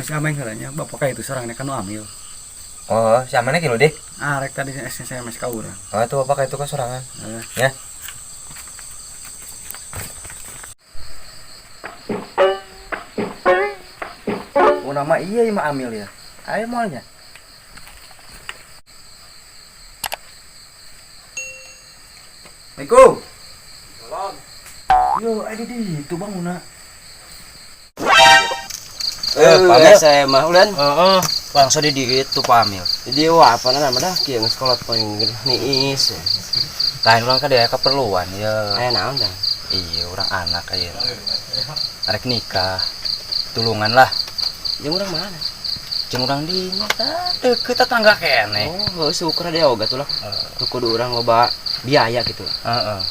Mana si Ameng heula nya, bapak ka itu sorang nek kanu amil. Oh, si Amengna kilu deh. Ah, rek tadi SMS ka urang. Oh, tuh bapak ka itu ka sorangan. Heeh. Ya. Oh, nama iya mah Amil ya. Ayo moalnya. Assalamualaikum. Salam. Yo, ada di itu Bang Una. Eh, saya mah ulan. Heeh, langsung di ditu Pak Amil. Jadi wah apa nama dah kieu geus kolot paling niis. Lain urang ka dia keperluan ya. Aya naon dah? Iya, orang anak aya. Arek nikah. Tulungan lah. Jeung urang mana? Jeung urang di nya tah deukeut tetangga keneh. Oh, heuh syukur dia oga tuh lah. Tuh kudu urang loba biaya gitu lah. Heeh.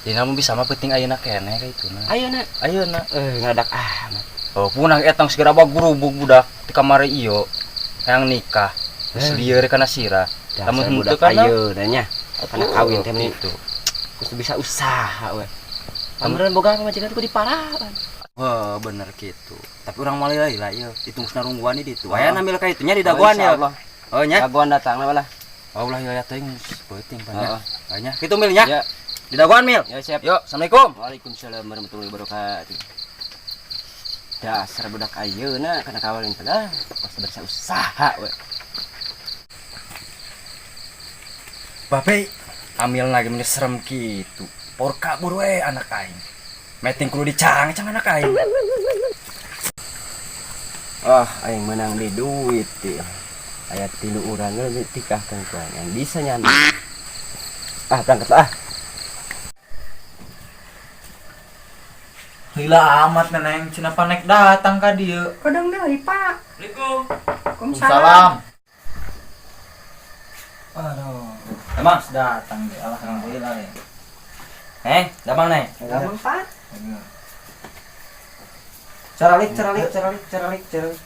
Jadi namun bisa mah penting ayeuna keneh ka itu nah. Ayeuna. Ayeuna. Ngadadak amat. Oh, punah etang segera bagurubug budak di kamar iyo yang nikah. Geus lieur kana sirah. Lamun henteu budak kana ayeuna nya. Kana kawin teh meni gitu. Kudu bisa usaha we. Pameran boga pamajikan kudu diparahan. Wah, bener gitu. Tapi urang moal lila ieu, hitung rungguan di ditu. Aya nambil ka itunya di dagoan ya. Oh nya. Dagoan datang lah. Oh ulah ya teuing peuting pan Heeh. nya. Nya, kitu mil nya. Ya. Di dagoan mil. Ya siap. Yuk, assalamualaikum. Waalaikumsalam warahmatullahi wabarakatuh. Dasar budak ayeuna kana kawin teh lah, pasti bisa usaha we. Bape, amil lagi meni serem kitu. Por kabur we anak aing. Meeting kudu dicang-cang anak aing. Ah, aing menang di duit teh. Aya 3 urang geus ditikahkeun ku aing. Aing bisa nyana. Ah, berangkat lah. Lila amat neneng, cenah panek datang ka dieu. Kodong deui, Pak. Assalamualaikum. Waalaikumsalam. Aduh, emang datang deh, alhamdulillah ya. Damang neng. Damang, Pak. Caralik, caralik, caralik, caralik, caralik.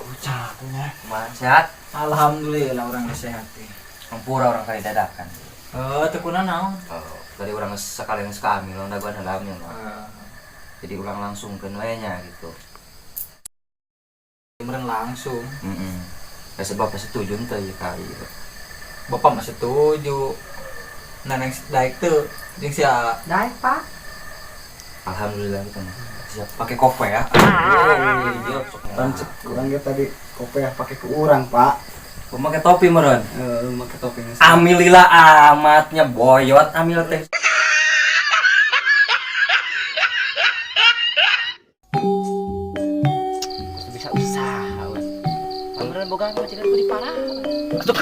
Ucapnya. Kumaha sehat? Alhamdulillah orang sehat teh. Ampura orang kali dadakan. Teu kuna naon? Oh, tadi orang sekali geus ka amil, urang dagoan heula amil. Jadi ulang langsung ke we nya gitu. Meureun langsung. Heeh. Ya sebab setuju teh ieu ka ieu. Bapak mah setuju. Neneng daek teu jeung sia. Daek, Pak. Alhamdulillah gitu mah. Siap pakai kope ya. Iya, sok Tancep urang ge tadi kope ya pakai ke urang, Pak. Pakai topi meureun. Heeh, make topi geus. Amilila amatnya boyot amil teh. Kudu bisa usaha we. Pameran boga pamajikan kudu diparahan. Atuh.